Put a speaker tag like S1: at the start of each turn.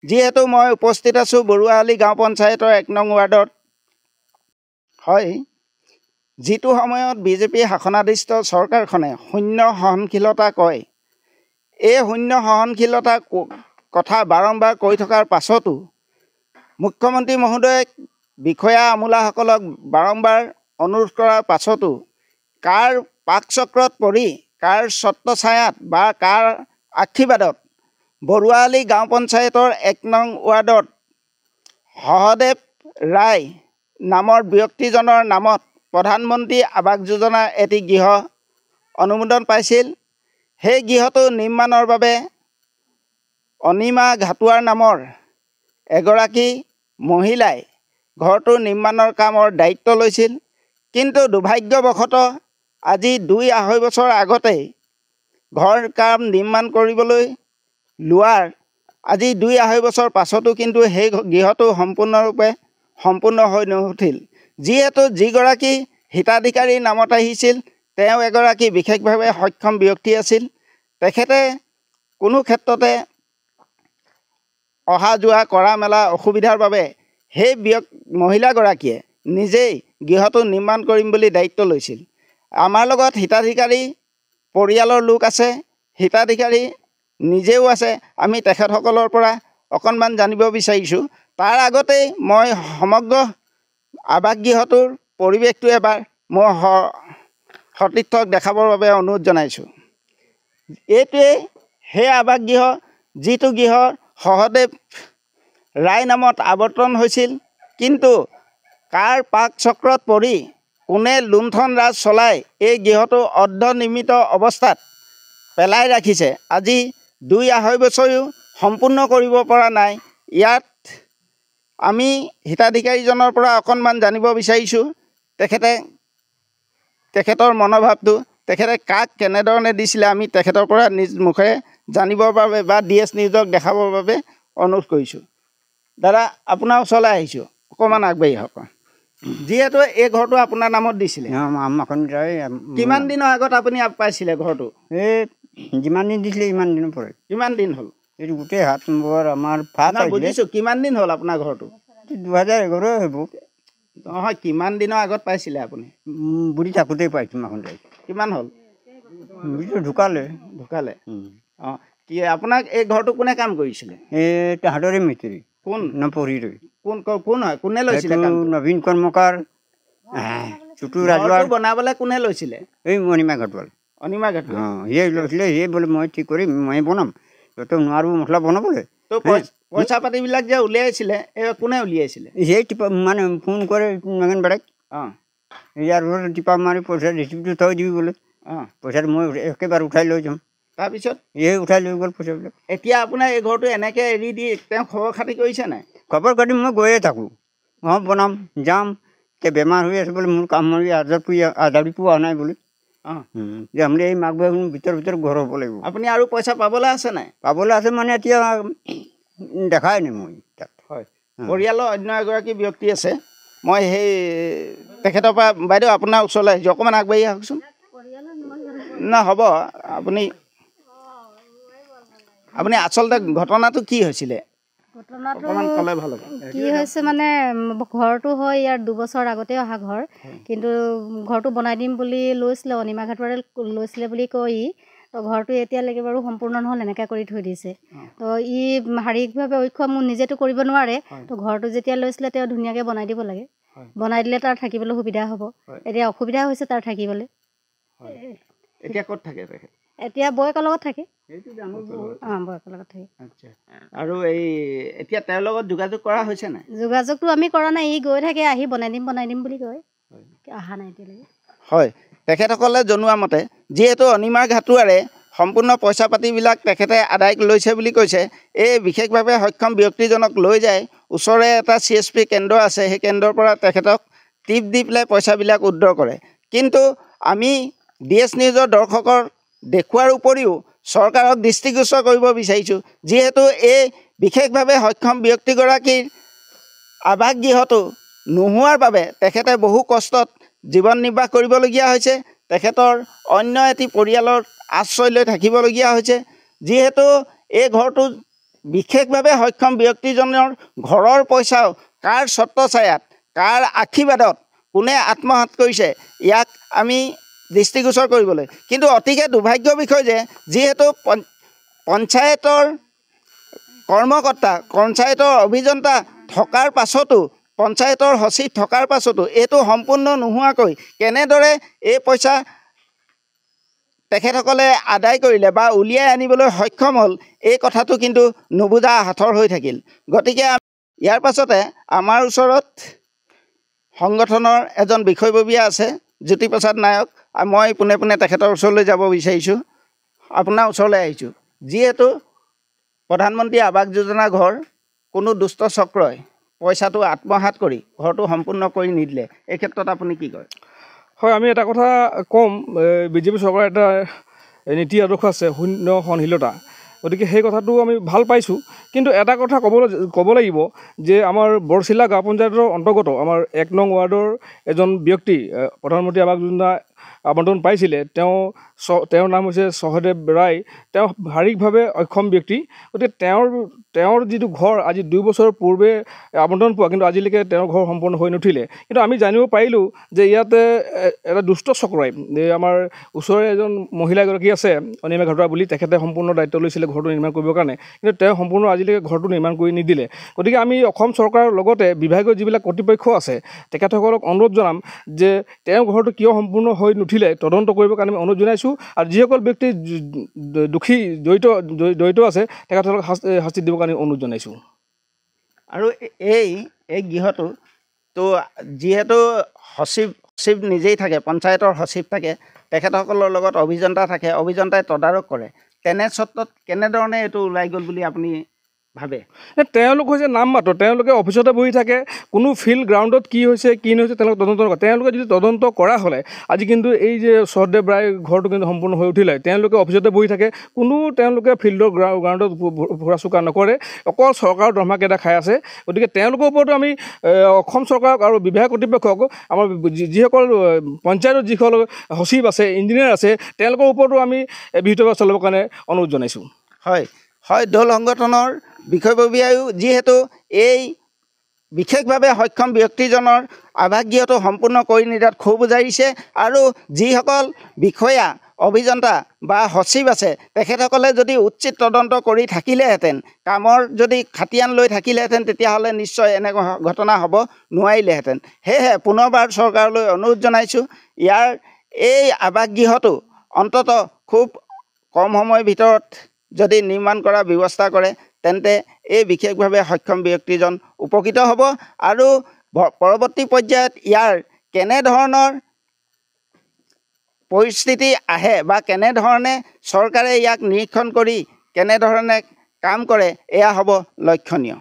S1: যিহেতু মই উপস্থিত আছোঁ বৰুৱাআলি গাঁও পঞ্চায়তৰ 1 নং ৱাৰ্ডত। হয়, যিটো সময়ত বিজেপি শাসনাধিষ্ঠ চৰকাৰখনে শূন্য সহনশীলতা কয়, এই শূন্য সহনশীলতা কথা বাৰম্বাৰ কৈ থকাৰ পাছতো মুখ্যমন্ত্ৰী মহোদয়ক বিষয়া আমোলাসকলক বাৰম্বাৰ অনুৰোধ কৰাৰ পাছতো কাৰ পাকচক্ৰত পৰি, কাৰ ছত্ৰছায়াত বা কাৰ আশীৰ্বাদত বৰুৱাআলি গাঁও পঞ্চায়তৰ 1 নং ৱাৰ্ডত সহদেৱ ৰায় নামৰ ব্যক্তিজনৰ নামত প্ৰধানমন্ত্ৰী আৱাস যোজনাৰ এটি গৃহ অনুমোদন পাইছিল। সেই গৃহটো নিৰ্মাণৰ বাবে অনিমা ঘাটোৱাৰ নামৰ এগৰাকী মহিলাই ঘৰটো নিৰ্মাণৰ কামৰ দায়িত্ব লৈছিল। কিন্তু দুৰ্ভাগ্যবশতঃ আজি 2-2.5 বছৰ আগতেই ঘৰ কাম নিৰ্মাণ কৰিবলৈ লোৱাৰ আজি 2-2.5 বছৰ পাছতো কিন্তু সেই গৃহটো সম্পূৰ্ণৰূপে সম্পূৰ্ণ হৈ নুঠিল। যিহেতু যিগৰাকী হিতাধিকাৰীৰ নামত আহিছিল তেওঁ এগৰাকী বিশেষভাৱে সক্ষম ব্যক্তি আছিল। তেখেতে কোনো ক্ষেত্ৰতে অহা যোৱা কৰা মেলা অসুবিধাৰ বাবে সেই মহিলাগৰাকীয়ে নিজেই গৃহটো নিৰ্মাণ কৰিম বুলি দায়িত্ব লৈছিল। আমাৰ লগত হিতাধিকাৰী পৰিয়ালৰ লোক আছে, হিতাধিকাৰী নিজেও আছে। আমি তেখেতসকলৰ পৰা অকণমান জানিব বিচাৰিছোঁ। তাৰ আগতেই মই সমগ্ৰ আৱাস গৃহটোৰ পৰিৱেশটো এবাৰ মই সতীৰ্থক দেখাবৰ বাবে অনুৰোধ জনাইছোঁ। এইটোৱেই সেই আৱাস গৃহ, যিটো গৃহ সহদেৱ ৰায় নামত আৱৰ্তন হৈছিল। কিন্তু কাৰ পাক চক্ৰত পৰি কোনে লুণ্ঠন ৰাজ চলাই এই গৃহটো অৰ্ধনিৰ্মিত অৱস্থাত পেলাই ৰাখিছে, আজি 2-2.5 বছৰো সম্পূৰ্ণ কৰিব পৰা নাই। ইয়াত আমি হিতাধিকাৰীজনৰ পৰা অকণমান জানিব বিচাৰিছোঁ, তেখেতৰ মনোভাৱটো, তেখেতে কাক কেনেধৰণে দিছিলে আমি তেখেতৰ পৰা নিজ মুখেৰে জানিবৰ বাবে বা ডি এছ নিউজক দেখাবৰ বাবে অনুৰোধ কৰিছোঁ। দাদা, আপোনাৰ ওচৰলৈ আহিছোঁ, অকণমান আগবাঢ়ি আহক। যিহেতু এই ঘৰটো আপোনাৰ নামত দিছিলে, কিমান দিনৰ আগত আপুনি পাইছিলে ঘৰটো?
S2: এই যিমান দিন দিছিলে ইমান দিনৰ পৰাই।
S1: কিমান দিন হ'ল?
S2: এইটো গোটেই হাত নম্বৰ আমাৰ
S1: বুজিছোঁ। কিমান দিন হ'ল আপোনাৰ ঘৰটো?
S2: 2011 হ'ব।
S1: নহয়, কিমান দিনৰ আগত পাইছিলে আপুনি?
S2: বুঢ়ী থাকোঁতেই পাইছোঁ। মাখন
S1: কিমান হ'ল?
S2: বুঢ়ীটো ঢুকালে।
S1: ঢুকালে? অঁ। কি আপোনাক এই ঘৰটো কোনে কাম কৰিছিলে?
S2: এই তাহাঁতৰে মিস্ত্ৰী।
S1: কোন?
S2: নপঢ়িলৈ।
S1: কোন কোন হয়, কোনে লৈছিলে?
S2: নবীন কৰ্মকাৰ, চুটু ৰাজুৱাৰ।
S1: বনাবলৈ কোনে লৈছিলে?
S2: এই অনিমা ঘাটোৱাল।
S1: অনিমা ঘাটোৱাল?
S2: অঁ, সিয়ে লৈছিলে। সিয়ে বোলে মই ঠিক কৰিম, ময়ে বনাম, তইতো নোৱাৰোঁ মছলা বনাবলৈ।
S1: তো পইচা পাতিবিলাক যে উলিয়াইছিলে, এই কোনে উলিয়াইছিলে?
S2: সেই টিপা মানে ফোন কৰে নগেন বেড়াক।
S1: অঁ,
S2: ইয়াৰ টিপা মাৰি পইচা ৰিচিপ্টটো থৈ দিবি বোলে।
S1: অঁ,
S2: পইচাটো মই একেবাৰে উঠাই লৈ যাম।
S1: তাৰপিছত
S2: এই উঠাই লৈ গ'ল পইচাবিলাক।
S1: এতিয়া আপোনাৰ এই ঘৰটো এনেকৈ এৰি দি তেওঁ খবৰ খাতি কৰিছে নাই?
S2: খবৰ খাতি মই গৈয়ে থাকোঁ। অঁ, বনাম যাম, এতিয়া বেমাৰ হৈ আছে বোলে, মোৰ কাম মাৰি আজাৰি পোৱা নাই বোলে।
S1: অঁ,
S2: যাম এই মাঘ বিহুৰ ভিতৰত ভিতৰত ঘৰ হ'ব লাগিব।
S1: আপুনি আৰু পইচা পাবলৈ আছে নাই?
S2: পাবলৈ আছে মানে এতিয়া দেখাই নাই মই তাত।
S1: হয়, পৰিয়ালৰ অন্য এগৰাকী ব্যক্তি আছে, মই সেই তেখেতৰ পৰা। বাইদেউ, আপোনাৰ ওচৰলৈ আহিছোঁ, অকণমান আগবাঢ়ি আহকচোন। না হ'ব, আপুনি আপুনি আচলতে ঘটনাটো কি হৈছিলে?
S3: ঘটনাটো
S1: ক'লে ভাল হ'ব।
S3: কি হৈছে মানে, ঘৰটো হয় ইয়াৰ 2 বছৰ আগতে অহা ঘৰ, কিন্তু ঘৰটো বনাই দিম বুলি লৈছিলে, অনিমা ঘাটোৱাৰে লৈছিলে বুলি কয় ই। তো ঘৰটো এতিয়ালৈকে বাৰু সম্পূৰ্ণ নহ'ল, এনেকৈ কৰি থৈ দিছে। তো ই শাৰীৰিকভাৱে অক্ষম, নিজেতো কৰিব নোৱাৰে। তো ঘৰটো যেতিয়া লৈছিলে তেওঁ ধুনীয়াকৈ বনাই দিব লাগে, বনাই দিলে তাৰ থাকিবলৈ সুবিধা হ'ব। এতিয়া অসুবিধা হৈছে তাৰ থাকিবলৈ।
S1: এতিয়া ক'ত থাকে তেখেত?
S3: এতিয়া বৌয়েকৰ লগত থাকে। অঁ, বৌয়েকৰ লগত থাকে।
S1: আচ্ছা, আৰু এই এতিয়া তেওঁৰ লগত যোগাযোগ কৰা হৈছে নাই?
S3: যোগাযোগটো আমি কৰা নাই, ই গৈ থাকে, আহি বনাই দিম বনাই দিম বুলি কয়, অহা নাই এতিয়ালৈকে।
S1: হয়, তেখেতসকলে জনোৱা মতে যিহেতু অনিমা ঘাটোৱাৰে সম্পূৰ্ণ পইচা পাতিবিলাক তেখেতে আদায় লৈছে বুলি কৈছে, এই বিশেষভাৱে সক্ষম ব্যক্তিজনক লৈ যায় ওচৰৰে এটা চি এছ পি কেন্দ্ৰ আছে, সেই কেন্দ্ৰৰ পৰা তেখেতক টিপ দি পেলাই পইচাবিলাক উদ্ধাৰ কৰে। কিন্তু আমি ডি এছ নিউজৰ দৰ্শকৰ দেখুৱাৰ উপৰিও চৰকাৰক দৃষ্টিগোচৰ কৰিব বিচাৰিছোঁ, যিহেতু এই বিশেষভাৱে সক্ষম ব্যক্তিগৰাকীৰ আৱাস গৃহটো নোহোৱাৰ বাবে তেখেতে বহু কষ্টত জীৱন নিৰ্বাহ কৰিবলগীয়া হৈছে। তেখেতৰ অন্য এটি পৰিয়ালৰ আশ্ৰয় লৈ থাকিবলগীয়া হৈছে। যিহেতু এই ঘৰটো বিশেষভাৱে সক্ষম ব্যক্তিজনৰ ঘৰৰ পইচাও কাৰ ছত্ৰছায়াত, কাৰ আশীৰ্বাদত কোনে আত্মসাত কৰিছে ইয়াক আমি দৃষ্টিগোচৰ কৰিবলৈ। কিন্তু অতিকে দুৰ্ভাগ্য বিষয় যে যিহেতু পঞ্চায়তৰ কৰ্মকৰ্তা, পঞ্চায়তৰ অভিযন্তা থকাৰ পাছতো, পঞ্চায়তৰ সচিব থকাৰ পাছতো এইটো সম্পূৰ্ণ নোহোৱাকৈ কেনেদৰে এই পইচা তেখেতসকলে আদায় কৰিলে বা উলিয়াই আনিবলৈ সক্ষম হ'ল, এই কথাটো কিন্তু নুবুজা হাথৰ হৈ থাকিল। গতিকে ইয়াৰ পাছতে আমাৰ ওচৰত সংগঠনৰ এজন বিষয়ববীয়া আছে, জ্যোতিপ্ৰসাদ নায়ক। মই পোনে পোনে তেখেতৰ ওচৰলৈ যাব বিচাৰিছোঁ, আপোনাৰ ওচৰলৈ আহিছোঁ। যিহেতু প্ৰধানমন্ত্ৰী আৱাস যোজনা ঘৰ কোনো দুষ্ট চক্ৰই পইচাটো আত্মসাত কৰি ঘৰটো সম্পূৰ্ণ কৰি নিদিলে, এই ক্ষেত্ৰত আপুনি কি কয়?
S4: হয়, আমি এটা কথা ক'ম, বিজেপি চৰকাৰৰ এটা নীতি আদৰ্শ আছে শূন্য সহনশীলতা, গতিকে সেই কথাটো আমি ভাল পাইছোঁ। কিন্তু এটা কথা ক'ব লাগিব যে আমাৰ বৰচিলা গাঁও পঞ্চায়তৰ অন্তৰ্গত আমাৰ 1 নং ৱাৰ্ডৰ এজন ব্যক্তি প্ৰধানমন্ত্ৰী আৱাস যোজনা আবণ্টন পাইছিলে, তেওঁৰ নাম হৈছে সহদেৱ ৰায়। তেওঁ শাৰীৰিকভাৱে অক্ষম ব্যক্তি, গতিকে তেওঁৰ যিটো ঘৰ আজি 2 বছৰ পূৰ্বে আবণ্টন পোৱা, কিন্তু আজিলৈকে তেওঁৰ ঘৰ সম্পূৰ্ণ হৈ নুঠিলে। কিন্তু আমি জানিব পাৰিলোঁ যে ইয়াতে এটা দুষ্ট চক্ৰই, আমাৰ ওচৰৰে এজন মহিলা এগৰাকী আছে অনিমা ঘাটোৱা বুলি, তেখেতে সম্পূৰ্ণ দায়িত্ব লৈছিলে ঘৰটো নিৰ্মাণ কৰিবৰ কাৰণে, কিন্তু তেওঁ সম্পূৰ্ণ আজিলৈকে ঘৰটো নিৰ্মাণ কৰি নিদিলে। গতিকে আমি অসম চৰকাৰৰ লগতে বিভাগীয় যিবিলাক কৰ্তৃপক্ষ আছে তেখেতসকলক অনুৰোধ জনাম যে তেওঁৰ ঘৰটো কিয় সম্পূৰ্ণ হৈ নুঠিলে তদন্ত কৰিবৰ কাৰণে আমি অনুৰোধ জনাইছোঁ। আৰু যিসকল ব্যক্তি দোষী জড়িত আছে তেখেতসকলক শাস্তি দিবৰ কাৰণে অনুৰোধ জনাইছোঁ।
S1: আৰু এই গৃহটো তো যিহেতু সচিব নিজেই থাকে, পঞ্চায়তৰ সচিব থাকে, তেখেতসকলৰ লগত অভিযন্তা থাকে, অভিযন্তাই তদাৰক কৰে, তেনে ক্ষেত্ৰত কেনেধৰণে এইটো ওলাই গ'ল বুলি আপুনি ভাবে?
S4: তেওঁলোক হৈছে নাম মাত্ৰ, তেওঁলোকে অফিচতে বহি থাকে, কোনো ফিল্ড গ্ৰাউণ্ডত কি হৈছে কি নহৈছে তেওঁলোকে তদন্ত নকৰে। তেওঁলোকে যদি তদন্ত কৰা হ'লে আজি কিন্তু এই যে সহদেৱ ৰায় ঘৰটো কিন্তু সম্পূৰ্ণ হৈ উঠিলে। তেওঁলোকে অফিচতে বহি থাকে, কোনো তেওঁলোকে ফিল্ডৰ গ্ৰাউণ্ডত ফুৰা চকা নকৰে, অকল চৰকাৰৰ দৰমহাকেইটা খাই আছে। গতিকে তেওঁলোকৰ ওপৰতো আমি অসম চৰকাৰক আৰু বিভাগ কৰ্তৃপক্ষক, আমাৰ যিসকল পঞ্চায়তৰ যিসকল সচিব আছে, ইঞ্জিনিয়াৰ আছে, তেওঁলোকৰ ওপৰতো আমি বিহিত ব্যৱস্থা ল'বৰ কাৰণে অনুৰোধ জনাইছোঁ।
S1: হয় হয়, দল সংগঠনৰ বিষয়ববীয়ায়ো যিহেতু এই বিশেষভাৱে সক্ষম ব্যক্তিজনৰ আৱাস গৃহটো সম্পূৰ্ণ কৰি নিদিয়াত ক্ষোভ উজাৰিছে আৰু যিসকল বিষয়া, অভিযন্তা বা সচিব আছে তেখেতসকলে যদি উচিত তদন্ত কৰি থাকিলেহেঁতেন, কামৰ যদি খাতিয়ান লৈ থাকিলেহেঁতেন, তেতিয়াহ'লে নিশ্চয় এনে ঘটনা হ'ব নোৱাৰিলেহেঁতেন। সেয়েহে পুনৰবাৰ চৰকাৰলৈ অনুৰোধ জনাইছোঁ, ইয়াৰ এই আৱাস গৃহটো অন্ততঃ খুব কম সময়ৰ ভিতৰত যদি নিৰ্মাণ কৰাৰ ব্যৱস্থা কৰে তেন্তে এই বিশেষভাৱে সক্ষম ব্যক্তিজন উপকৃত হ'ব আৰু পৰৱৰ্তী পৰ্যায়ত ইয়াৰ কেনেধৰণৰ পৰিস্থিতি আহে বা কেনেধৰণে চৰকাৰে ইয়াক নিৰীক্ষণ কৰি কেনেধৰণে কাম কৰে এয়া হ'ব লক্ষণীয়।